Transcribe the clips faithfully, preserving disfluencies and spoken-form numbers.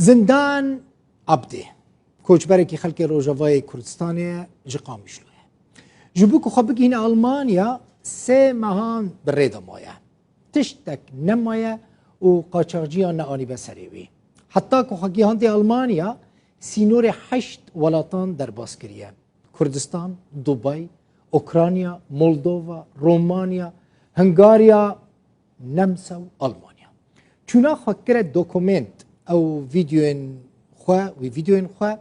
Zindan Abdê, koçberekî xelkê Rojavayê Kurdistanê ye, ji Qamişlo ye. Ji bo ku xwe bigihîne Almanya, sê mehan bi rê de maye. Tiştek nemaye û qaçaxciyan neanîbe serê wî. Heta ku xwe gihandiye Almanya, sînorê heşt welatan derbas kiriye. Kurdistan, Dubay, Ukrayna, Moldova, Romanya, Hungarya, Nemsa û Almanya. Çûna xwe kire dokument, ew vîdeoyên xwe, wî vîdeoyên xwe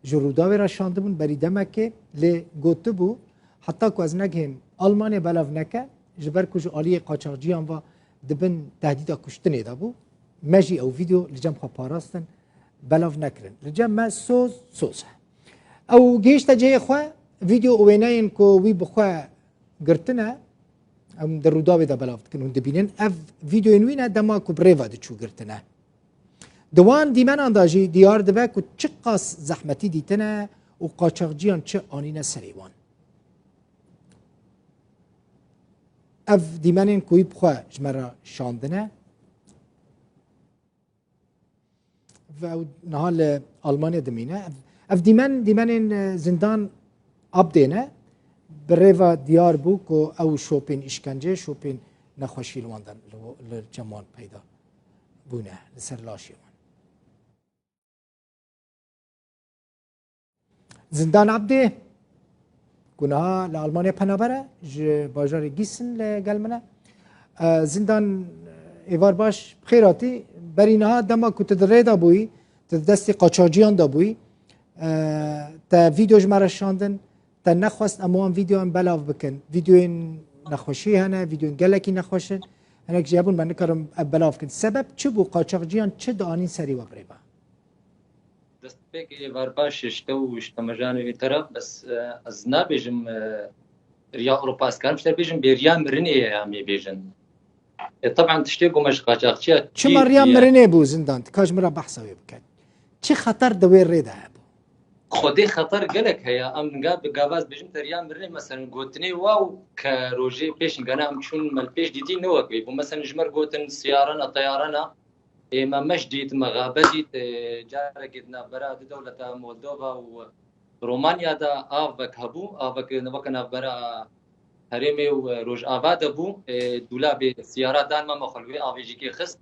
ji Rûdawê re şandibûn berî demekê, lê gotibû, heta ku ez negihêm Almanya belav neke, ji ber ku ji aliyê qaçaxciyan ve di bin tehdîda kuştinê de bû, me jî ew vîdeo li cem xwe parastin, belav nekirin. Li cem me soz, soz e. Ew gihişte cihê xwe, vîdeo û wêneyên ku wî bi xwe girtine, em di Rûdawê de belav dikin, hûn dibînin. Ev vîdeoyên wî ne dema ku bi rê ve diçû girtine. Di wan dîmenan de jî diyar dibe ku çiqas zehmetî dîtine û qaçaxciyan çi anîne serê wan. Ev dîmenên ku wî bi xwe ji me re şandine. Ve ew niha li Almanya dimîne. Ev, ev dîmen, dîmenên, e, zindan Abdê ne. Bi rê ve diyar bû ku ew şopên îşkencê, şopên nexweşî li wan de, li, li cem wan peyda bûne, li ser laşê wan. Zindan Abdê, ku niha li Almanya penaber e, ji bajarê Gîsin li gel min e. E, Zindan, êvar baş, bi xêr hatî. Berî niha dema ku tu di rê de bûyî, tu di destê qaçaxciyan de bûyî, e, te vîdeo ji me re şandin, te nexwest em wan vîdeoyan belav bikin. Vîdeoyên nexweşî hene, vîdeoyên gelekî nexweş in. Hinek jî hebûn, me nikarim ev belav bikin. Sebeb çi bû? Qaçaxciyan çi dianîn serî we bi rê ve? Destpêkê êvar baş ji te û ji temejanê wî te re, bes, e, ez nabêjim, e, riya Ewropa, ez karim ji te bêjim, bêriya mirinê ye, em ê bêjin. E, teban tiştê ku me ji qaçaxçiya Çima çî riya ye. Mirinê bû Zindan? Tu ka ji min re behsa wê bike. Çi xeter di wê rê de hebû? Xwedê xeter gelek heye. Em ga bi gava ez bêjim te riya mirinê, meselen, gotinê wa û ke rojê pêşîn gana em çûn me li pêş dîtî ne wek wê bû. Meselen, ji me re gotin siyarana, teyarana, Ê, me meş dît, me xabe dît, ê, carekê di navbera du dewleta Moldova û Romanya de avek hebû, avek weke navbera herêmê û Rojava de bû, ê, dûlabê siyara dan me, me xwe li wê avê jî kê xist.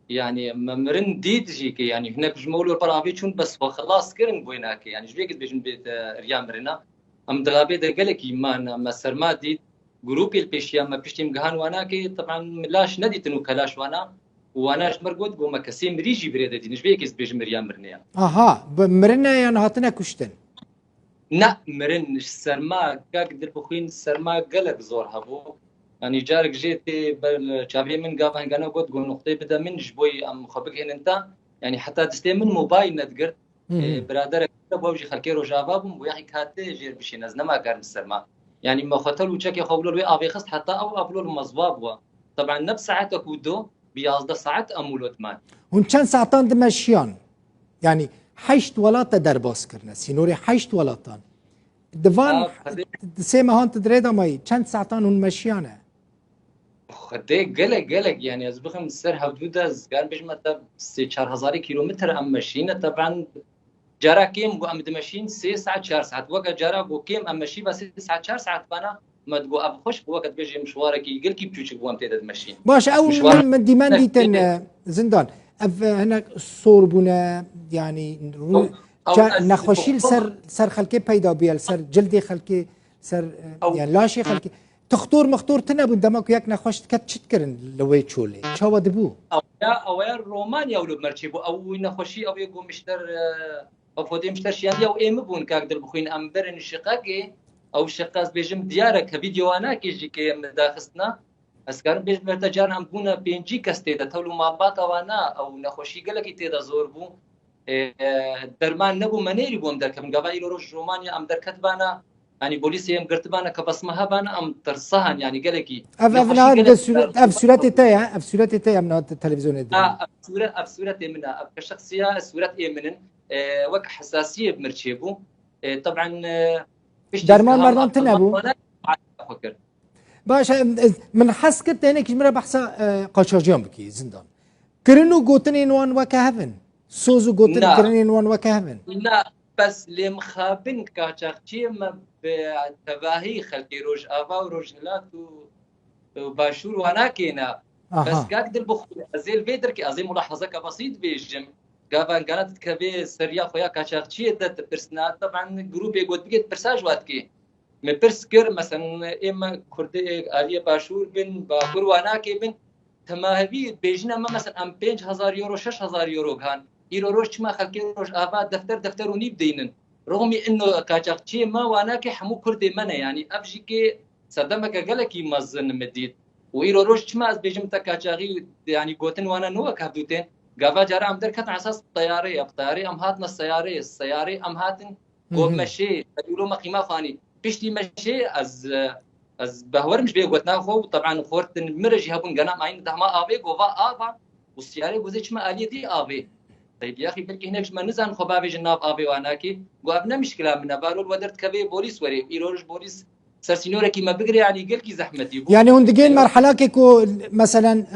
Yanî me mirin dît jî kê, yanî hinek ji me wilo li ber avê çûn, bes xwe xilas kirin, wê nake. Yanî ji vê yekê dibêjin bê te riya mirina. Em di xabê de gelekî mane, me serma dît, grûpê li pêşiya me piştî em gihan wana kê, teban min laş nedîtin û ke laş wana, û wana ji me re got, got me kesê mirî jî bi rê de dîtin. Ji vê yekê ez dibêjim riya mirinê ye. Aha, bi mirin e yan hatine kuştin? Ne, mirin, ji serma, kak Dilbixwîn, serma gelek zor hebû. Yanî carek jê tê ber çavê min gava hingana got, got nuqteyê bide min, ji bo em xwe bigihînin te. Yanî heta distê min mobayl nedigirt. Hı hı. Ê, biraderek te bû, ew jî xelkê Rojava bûn, bû yahî kate jêr bişîn, ez nema karim serma. Yanî me xwe tel û çekê xwe wilo li wê avê xist, heta ew avlo li me ziwa bû. Teban ne bi saetek û do, bi yazdeh saet em wilo diman. Hûn çend saetan dimeşiyan? Yanî heşt welat te derbas kirine, sînorê heşt welatan. Di van, ha, xwedê, di sê mehan tu di rê de mayî, çend saetan hûn meşiyane? Xwedê gelek, gelek, yanî ez bixim ser hevdû de, ez karim bêjim heta sê çar hezarê kîlometre em meşîne. Teban cara kêm ku em dimeşîn sê saet, çar saet. Weke cara ku kêm em meşî ve sê saet, çar saet bana, me digot ev xweş bû, weke dibêjê mişwarekî gelkî biçûçik bû em tê de dimeşîn. Baş, ew mişwar min, min dîmen dîtin, e, Zindan. Ev, e, hinek sor bûne, yanî rû-, ew, ew, ça-, ez nexweşî li ser, ser xelkê peyda bûye, li ser cildê xelkê, ser, e, ew, yani laşê xelkê. Tixtor mixtor tune bûn, dema ku yek nexweş diket çi dikirin li wê çolê? Çawa dibû? Ew ya, ew ya Romanya ew li merçî bû. Ew wî nexweşî, ew yê ku mişter, e, ew fodê mişter şiyandiye ew ê min bûn, kak Dilbixwîn, em berin şiqekê. Ew şiqe ez bêjim diyar e, ke vîdeo wana kê jî kê min daxistina. Ez karim bêjim ber te caran em bûne pêncî kes tê de, tewlo malbata wana, ew nexweşî gelekî tê de zor bû. E, e, derman nebû, me nêrî bû em derkevin. Gava îro roj Romanya em derketibana, yanî polîsê em girtibana, ke bes me hebana, em tirsahan, yanî gelekî. Ev, ev nexweşî niha gelek di sûre-, ev sûretê te ye, ev sûretê te ye, em niha te-, televîzyonê dibînin. Ha, ev sûre-, ev sûretê min e, ev ke şexsiya, sûretê min in. E, wek hesasiyê bi mir çêbû. E, teban, e, piştî derman merdan tune bû. Xwe kir. Baş e, em, ez, min hez kir te hinek ji min re behsa, e, qaçaxciyan bikî, Zindan. Kirin û gotinên wan weke hev in. Soz û gotin Na. kirinên wan weke hev in. Na, bes lê mixabin kaçaxçiyê me bi tevahî xelkê Rojava û Rojhilat û, û Başûr wana kêne. Aha. Bes kak dil bixwe, ez ê li vê derkê, ez ê mulahazeke besît bêjim. Gava gana tu dikevê seriya xwe ya kaçaxçiyê de, tu pirsina, teban grûpê got bigê, tu pirsa ji wa dikê. Me pirs kir, mesela, ê me Kurdê aliyê Başûr bin, Bakur, Wanakê bin, temahevî bêjine me, mesela, em pênc hezar euro, şeş hezar euro gihan. Îro roj çima xelkê Rojava defter, defter û nîv deynin. Rixmî ino qaçaxçiyê me Wanakê hemû Kurdê me ne, yanî ev jî kê sedemeke gelekî mezin min dît. Û îro roj çima ez bêjim te kaçaxî, yanî gotin wana ne wek hevdû tên. Gava cara em derketin esas teyareyê, bi teyareyê em hatine seyareyê, seyareyê em hatin Hı hı. Got meşê, belûlo me qîma xanî. Piştî meşê ez, ez behwerim ji vê gotina xwe û teban xortin min re jî hebûn gena mayîn dehma avê, gova ava û siyarê gozê çima aliyê dî avê. Qey diyaxî belkî hinek ji me nizan xwe bavêjin nav avê Wanakê. Got ev ne mişkila min e, varol we derdikevê polîs werê. Îro ji polîs ser sînorekî me bigire, yanî gelkî zehmetî bû. Yani hûn digên merhelakê ku meselen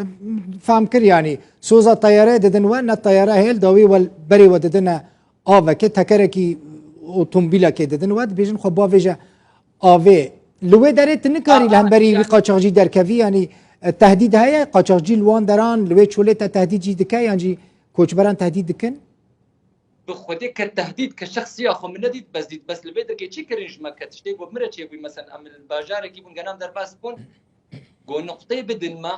fam kir yani soza teyare didin we, ne teyare hêl dawî we berê we didine avekê, tekerekî otomobîlekê didin we, dibêjin xwe bavêje avê. Li wê derê tu nikarî li hemberî wî qaçaxcî derkevî, yanî, e, tehdîd heye, qaçaxcî li wan deran, li wê çolê te tehdîd jî dike, yan jî koçberan tehdîd dikin? Bi xwedê ke tehdîd ke şexsiya xwe min nedît, bes dît, bes li vê derkê çi kirin ji me ke tiştê got min re çêbûyî, mesela em li bajarekî bûn, genan derbas bûn, got nuqtê bidin me,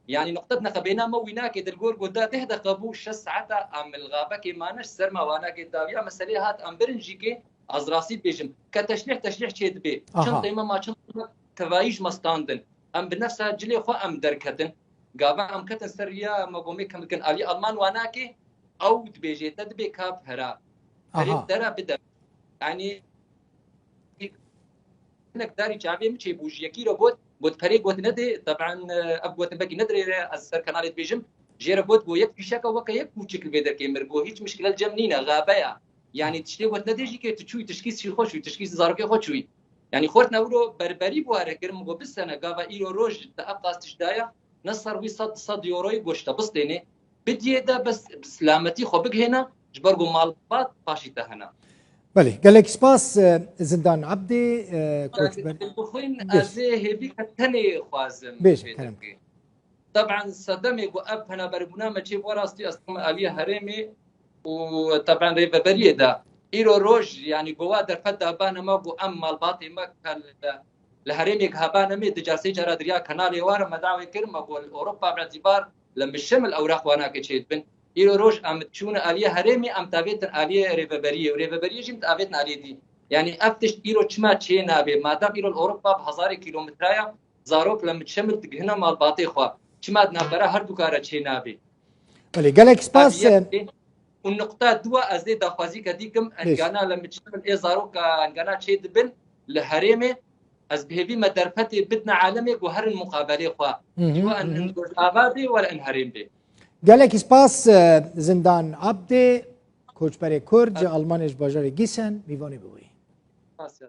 yanî nuqtet nexebêna me wî nake, dilgor got da deh deqe bû, şeş saeta em li xabekê mane, ji ser me wanakê dawiya meselê hat, em birin jî kê, ez rastî dibêjim, ke teşlîh, teşlîh çê dibê. Aha. Çend tême ma, çend tême tevayî ji me standin. Em bi nefsa cilê xwe em derketin. Gava em ketin ser riya me gomê kem dikin. Alî Alman wanakê, ew dibêje, te dibê kap hera. Aha. Perê dera bide. Yanî, hinek darî çavê min çêbû, ji yekî re got, got, perê got nedê, teban, e, ev gotin belkî nedirêre, ez ser kanalê dibêjim, jê re got, got, yek fîşeke weke yek kûçik li vê derkê mir, got, hîç mişkile cem nîne, xabe ya. Yanî tiştê got nedê jî kê tu çûyî, tişkî sî xwe çûyî, tişkî zarokê xwe çûyî. Yanî xortine wilo berberî bû here kir, min got, bisene, gava îro roj te ev qas tişt daya, ne ser wî sed, sed euroyê goşte bistênê, bidiyê de bes bi silametî xwe bigihêne, ji ber ku malbat paşî te hene. Belê, gelek spas, e, Zindan Ebdê, e, koçber. Dilbixwîn, Bêj. Ez ê hêvî ke tenê xwazim Bêj, vê kerem. Derkê. Teban sedemê ku ev penaberbûna me çê bo rastî ez dixim aliyê herêmê û teban rêveberiyê de. Îro roj, yanî gova derfet dabane me ku em malbatê me ke li, li herêmê gihabane me, di car sê cara diriya kanalê ware me dawê kir, me got li Ewropa bi îtîbar li mişemil ewraq wanake çêdibin. Îro roj em çûne aliyê herêmê, em tavêtin aliyê rêveberiyê û rêveberiyê jî em tavêtin aliyê dî. Yanî ev tişt îro çima çê nabe? Madem îro li Ewropa bi hezarê kîlometraya zarok li mişemil digihine malbatê xwe, çima di navbera her du kare çê nabe? Belê, gelek spas. Ev yek e. Û nuqta dua ez ê daxwazî ke dîkim, Bêj. Engana li mişemil ê zaroka engana çê dibin li herêmê, ez bi hêvî me derfetê bidine alemê ku herin muqabelê xwe. Hı hı, Ji we en, hı hı. en Rojava bê, were en herêm bê. Gelekî spas, e, Zindan Abdê, koçberê Kurd, ji Almanyê, ji bajarê Gîsen, mîvanê bi wî. Spas ya.